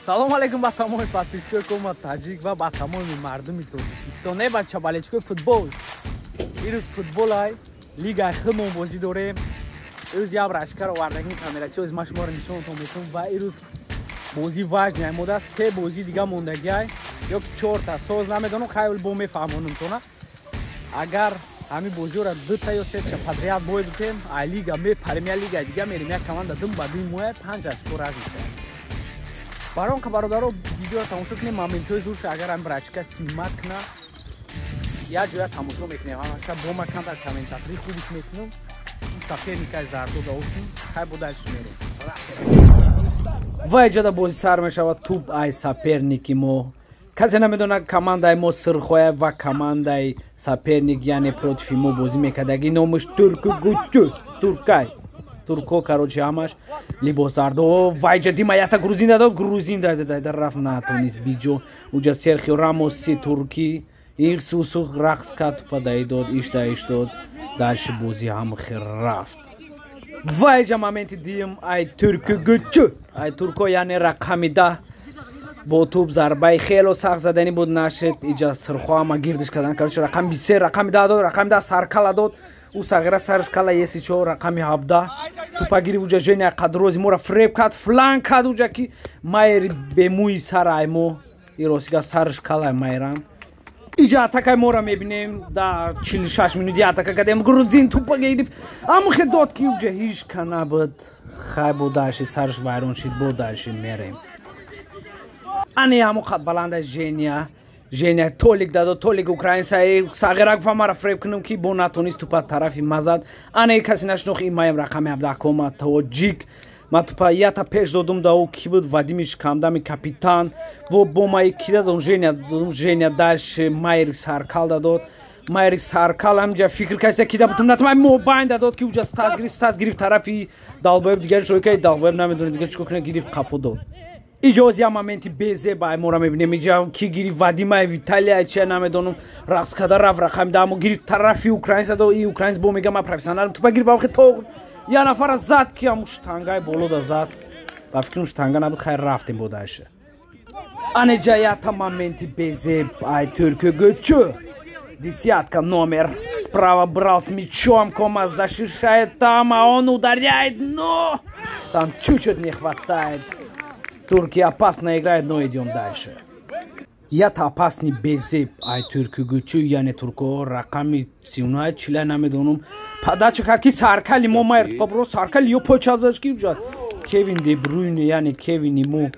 Салом алейкум ба тамоми подписчикои Кома Таҷик ва ба тамоми мардуми Тоҷикистон. Не, бача, болельщикои футбол. Ирӯз футболай, лигаи худмон бозӣ дорем. Ирӯз як рашкар овардагим камерачи, оз ман шуморо нишонтон метавам ва ирӯз бозӣ важный мода, се бозӣ дига мондагиай ё ки чорта, соз намедонам, хайр, бо мефаҳмонам. Агар ҳамин бозиҳоро дута ё сета подряд бой битем, ай лига мепарем, я лига дига мерем, як команда дум ба дуи моя панҷ очко разница. Барон ка, бародаро, видеоро тамошо кунем, моментҳои зурша, агар ҳамин брачка снимать куна, як ҷоя тамошо мекунем. Ҳамаша бо ма камтар комментатори хубиш мекунам. Соперникай зардо даосим, хай, бо дальше мерем. Ва иҷода бозӣ сар мешавад. Туп ай соперники мо, касе намедонад, командаи мо сирхоя ва командаи соперник, яъне против мо бозӣ мекардаги, номаш Туркугучу, туркай, турко, короче, ҳамаш либосзардо. Вайҷа Дима ята грузин дадод, грузин дада рафт, натонист биҷо. Уҷа Серхио Рамоси туркӣ исусу рақс кард, тупа даи дод, иш даиш дод, дальше бозӣ ҳам хел рафт. Вайҷа моменти дуюм ай Туркугучу, ай турко, яъне рақами 10 бо туп зарбаи хело сахт заданӣ буд, нашед. Иҷа сирхо ҳама гирдиш кардан, короче, рақами 23, рақами 10 дод, рақами 10 саркала дод, ӯ сағира сараш кала еси чо. Рақами 17 тупа гирифт, уҷа Женя қадрози моро фреб кард, фланг кард, уҷа ки майери бемӯи сара ай мо иросига сараш калай майрам. Иҷа атакаи моро мебинем, да 46 минут атака кардем. Грузин тупа гирифт, амхе дод, ки уҷа ҳеҷ ка набуд. Хай, бо дальше сараш вайрон шид, бо дальше мерем. Ани ҳамо қад баланда Женя, Женя Толик дадо, Толик украинса сағира гуфа мара фреб кунам, ки бо натонист, тупа тарафи мазад. Ане касе нашинохт, ин маем рақами 17 кома тоҷик. Ма тупа ята пеш додум да ӯ, ки буд, Вадимиш Камдами капитан во, бо маи ки дадом, Женя додум. Женя дальше Майри саркал дадод, Майри саркал ҳамҷа фикр касе ки да бутум натумай мобайн дадод, ки уҷа Стас гирифт, Стас гирифт тарафи долбоеб, дигар шойкаи долбоеб намедонад дигар чикор кунад, гирифт, қафо дод. Иҷоз я моменти безеба моро мебинем. Иҷа ки гирифт, Вадимай Виталия че намедонам, рақс карда рафт, рақами даҳмо гирифт, тарафи украинс дод. И украинс бо мега: «Ман профессионалам». Тупа гирифт, вақти то я нафара зад, ки ҳамун штангаи боло да зад, ба фикрам, штанга набуд. Хайр, рафтем бо дальше. Анеҷа ята моменти безеб ай Туркугучу, десятка номер справа брал с мячом, Кома защищает там, а он ударяет, но там чуть-чуть не хватает. Турки опасно играет, но идем дальше. Ята опасный безеб ай Туркугучу, яъне турко, рақами 39, чила намедонам, подача кард, ки саркали мо майр тупа бро, саркали ё поча зад, ки уҷа Кевин Де Бруйне, яъне Кевини мо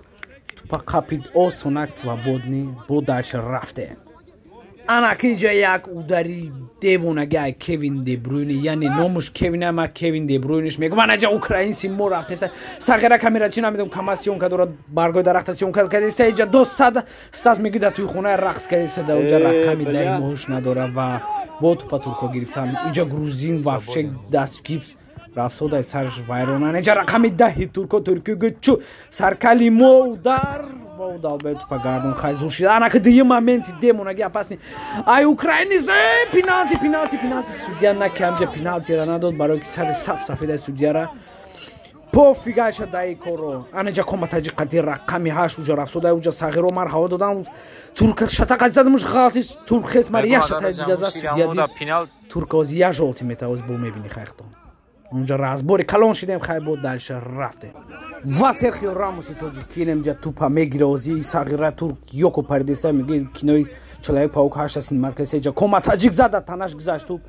тупа қапид осонак, свободный. Бо дальше рафтем. Анаки иҷа як удари девонаги ай Кевин Де Бруйне, яъне номуш Кевин, ама Кевин Де Бруйнеш мегӯм. Анаҷа украинси мо рафтеса, сағира камерачи намедонам, кама съёмка дорад, баргои дарахта съёмка кардеса. Иҷа достад Стас мегӯ, да туи хонаи рақс кардеса, да уҷа рақами даи моҳуш надора ва бо тупа турко гирифтан. Иҷа грузин вообще даст гипс рафсодай, сараш вайронан. Иҷа рақами 10-и турко, Туркугучу, саркали мо удар ва долбоеб тупа гардон, хай, зур шид. Анаки дуюм моменти демонаги опасный ай украинис. Пеналти, пеналти, пеналти! Судья наки ҳамҷа пеналтира надод, барои ки сари саб сафедаи судьяра пофиг айша даи коро. Анаҷа кома таҷи қади рақами 8 уҷа рафсодай, уҷа сағиро мар ҳаво додан, турка шатақа задамуш, ғалтис, турк хес мар як шатаи дига зад, судья дид, турка ози як жёлтый метавоз, бо мебини хайхтон онҷа разбори калон шидем. Хай, бо дальше рафтем. Ва Серхио Рамоси тоҷикинемҷа тупа мегира, ози сағира турк ёко паридеса, меги кинои Человек Паук ҳашта снимать касе. Ҷа кома таҷик зада, танаш гузашт туп,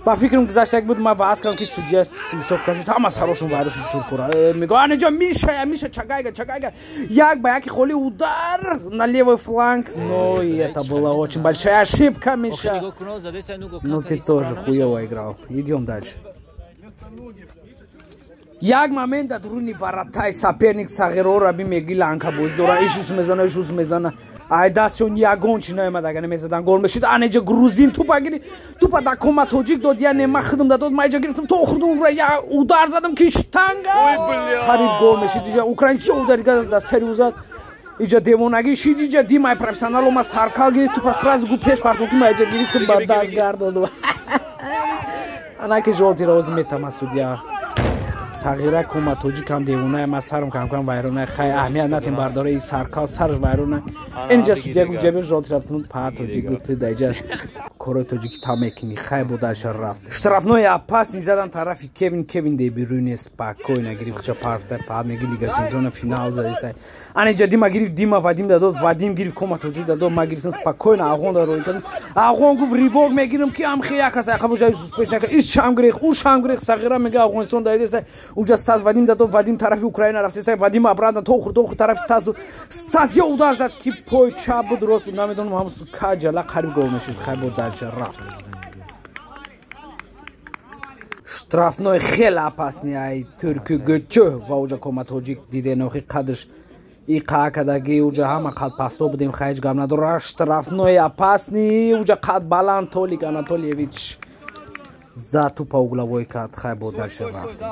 ба фикрам, гузаштак буд. Ма вааз кардам, ки судья свисток кашид, ҳама сарошон вайро шуд туркура. Мего анеҷа Миша, Миша чагайга, чагайга, як ба яки холи, удар на левый фланг, но и это была очень большая ошибка. Миша, ну ты тоже хуево играл. Идем дальше. Як момент дар дуруни варатаи соперник сағирора би меги ланка бозӣ дора, ишус мезана, ишус мезана, ай дастшон ягон чи наомад, агар намезадан, гол мешид. Анеҷа грузин тупа гири, тупа да кома тоҷик дод, яъне ма худам дадод, ма иҷа гирифтам, то худум я удар задам, ки штанга, қариб гол мешид. Иҷа украинчи удар да сари узад, иҷа девонагӣ шид. Иҷа димай профессионал ма саркал гирифт тупа, сразу гу пеш партон, ки ма иҷа гирифтам, ба даст гардоду. Анаки жёлтый рози метама судья. Сағира кума тоҷикам девонае, ма сарам камкам вайронае. Хай, аҳамият натем, бардораи сарқал сараш вайронае. Инҷа судья гуфт, ҷаби жёлтый рафтун, па тоҷик гуфт, даиҷа корои тоҷикӣ та мекунӣ. Хай, бо дальше рафт. Штрафной опасный задан тарафи Кевин. Кевин Де Брюйне спокойно гирифт, ча парфта, па меги Лига Чемпиона финал задиста. Анеҷа Дима гирифт, Дима Вадим дадод, Вадим гирифт, кома тоҷик дадод, ма гирифтам спокойно, Афғон да рой кардам. Афғон гуфт, рывок мегирам, ки амхе як аса қафо пеш нака. Ис шам грех, у шам грех, сағира мега Афғонистон даидеста. Уҷа Стас Вадим дадод, Вадим тарафи Украина рафтеста, Вадим обратно тохур тохур тарафи Стас. Стас я удар зад, ки пой чап буд, рост буд, намедонам, ҳам каҷала қариб гол мешуд. Хай, бо дальше рафт. Штрафной хеле опасный ай турку гӯчӯ ва уҷа кома тоҷик диде нохи қадрш и қаакадаги, уҷа ҳама қад пасто будем, хайҷ гап надора. Штрафной опасный, уҷа қад баланд, Толик Анатольевич за тупа угловой кард. Хай, бо дальше рафтем.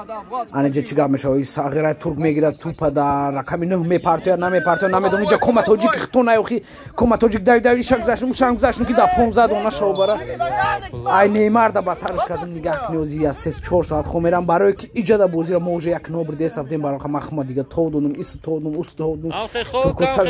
Анаҷа чӣ гап мешава? И сағираи турк мегирад тупа, дар рақами нӯҳ мепартояд, намепартояд, намедонам. Иҷа кома тоҷик хито наёхи, кома тоҷик дави дави, ишак гузаштем, ушам гузаштем, ки дар 15 дона шава бара. Ай Неймар да батарш кардем. Нигаҳ кунӣ, ози я 3-4 соат хом мерам, барое ки иҷада бозира мо уже як нобр деста будем. Барои махма дига то додум, ис то додум, ус то додум, туркосаш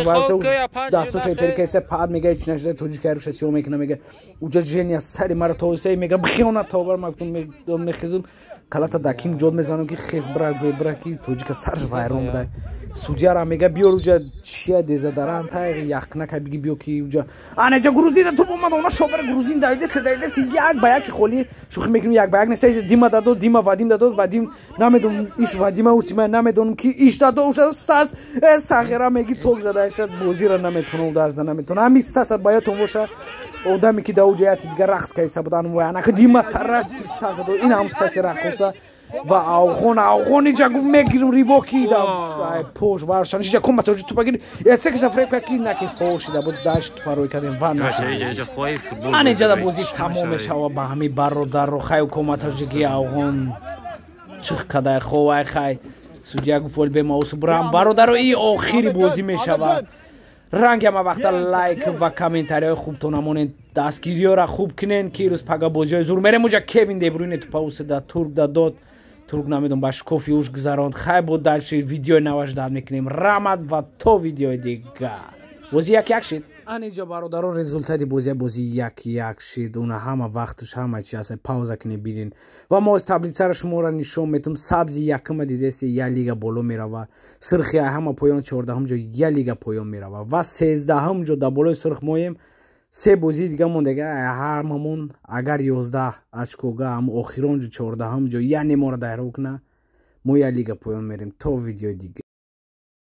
дастоша итерикаиса паат мега, ич нашуда, тоҷик айруша сиё мекуна, мега уҷа Женя сари мара тоиса, мега бихёна тобар. Ма гуфтум, мехезум, калата даким ҷод мезанам, ки хез брак бебра, ки тоҷика сарш вайрон буда. Судьяра мега, биёр уҷа чия дезодорант яхнака биги, биё, ки уҷа анаҷа грузина туп омад, она шобара грузин давидеса, давидеса, як ба яки холи, шӯхӣ мекунем, як ба як неста. Дима дадод, Дима Вадим дадод, Вадим намедонам, иш Вадима учима намедонам, ки иш дадод, уша Стас сағира меги ток задаиша, бозира наметона, удар зада наметона. Ҳами Стаса боятон боша, одаме ки дар уҷа яти дигар рақс кайса будан. Анака Дима тараф Стас дадод, ин ҳам Стаси раққоса ва Афғон иҷа гуфт, мегирам рывоки да пош варшан, иҷа кома тоҷи тупа гир, ясекса фрепка, ки наки фол шида буд, даш тупа рӯй кардем ва анеҷада бозӣ тамом мешава. Ба ҳами бародарро хай, кома тоҷики Афғон чих кадай ховай. Хай, судья гуфт, вол бемаусу бурам. Бародаро, и охири бозӣ мешава. Ранги ҳама вақта лайк ва комментариҳои хубтон амонед, дастгириёра хуб кунен, ки рӯз пага бозиҳои зур мерем. Уҷа Кевин Дебруйне тупа усида турк да дод, турк намедон ба шкофи уш гузаронд. Хай, бо дальше видеои наваш дад мекунем. Раҳмат ва то видеои дигар. Бозӣ 1-1 шид. Анеҷа, бародаро, результати бозия, бозӣ 1-1 шид. Уна ҳама вақтуш, ҳама чи аст, пауза кунед, бинен. Ва мо оз таблицаро шуморо нишон метум. Сабзи якума дидести, як лига боло мерава. Сирхи ҳама поён, 14-ум ҷо, як лига поён мерава ва 13-ум ҷо дар болои сирх моем. Се бозии дига мондага ҳамамон. Агар 11 очкога ҳам охирон ҷо, 14-ум ҷо, яъне моро дайро куна, мо як лига поён мерем. То видеои дигар.